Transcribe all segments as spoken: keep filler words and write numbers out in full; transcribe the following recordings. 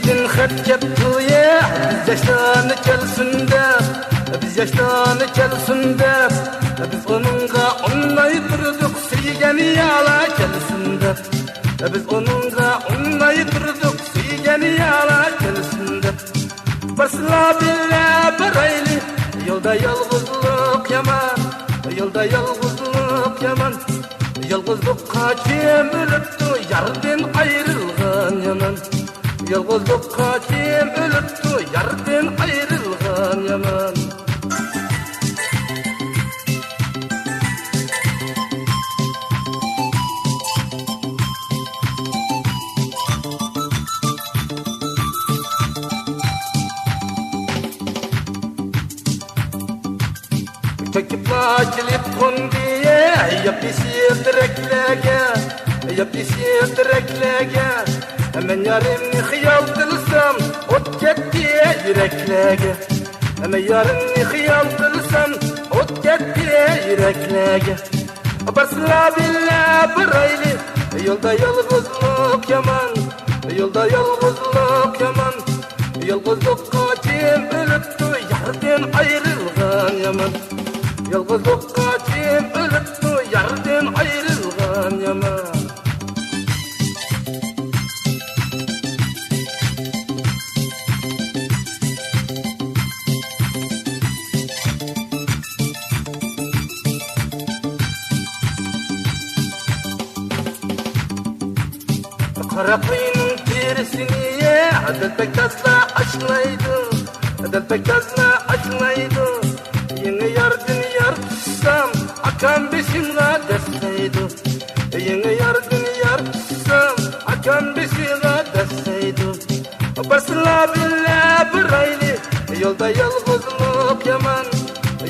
خەت كەپتۇ يا، بىز ياشلارنى كەلسۇن دەپ، بىز ياشلارنى كەلسۇن دەپ، بىز ئۇنىڭغا ئۇناي تۇردۇق، سۆيگەن يالار كەلسۇن دەپ. بىز ئۇنىڭغا ئۇناي تۇردۇق، سۆيگەن يالار كەلسۇن دەپ. بارسىلا بىللە بارايلى، يولدا يالغۇزلۇق يامان، يولدا يالغۇزلۇق يامان. يالغۇزلۇققا كىم ئۆلۈپتۇ، ياردىن ئايرىلغان يامان. يالغۇزلۇققا كىم ئۆلۈپتۇ، ياردىن ئايرىلغان يامان. چۆكۈپلا كېلىپ قوندى، ياپيېشىل تېرەكلەرگە، ياپيېشىل تېرەكلەرگە. مەن يارىمنى خىيال قىلسام، ئوت كەتتى يۈرەكلەرگە. مەن يارىمنى خىيال قىلسام، ئوت كەتتى يۈرەكلەرگە. بارسىلا بىللە بارايلى، يولدا يالغۇزلۇق يامان، يولدا يالغۇزلۇق يامان. يالغۇزلۇققا كىم ئۆلۈپتۇ، ياردىن ئايرىلغان يامان. يالغۇزلۇققا كىم ئۆلۈپتۇ، ياردىن ئايرىلغان يامان. قارا قوينىڭ تېرىسىنى دەلپەك تازلا ئاشلايدۇ، دەلپەك تازلا ئاشلايدۇ. يېڭى ياردىن يار تۇتسام، ئاكام بېشىمغا دەسسەيدۇ. يېڭى ياردىن يار تۇتسام، ئاكام بېشىغا دەسسەيدۇ. بارسىلا بىللە بارايلى، يولدا يالغۇزلۇق يامان،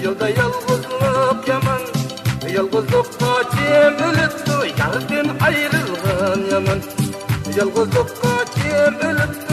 يولدا يالغۇزلۇق يامان. يالغۇزلۇققا كىم ئۆلۈپتۇ، ياردىن ئايرىلغان يامان. يالغۇزلۇققا كىم ئۆلۈپتۇ،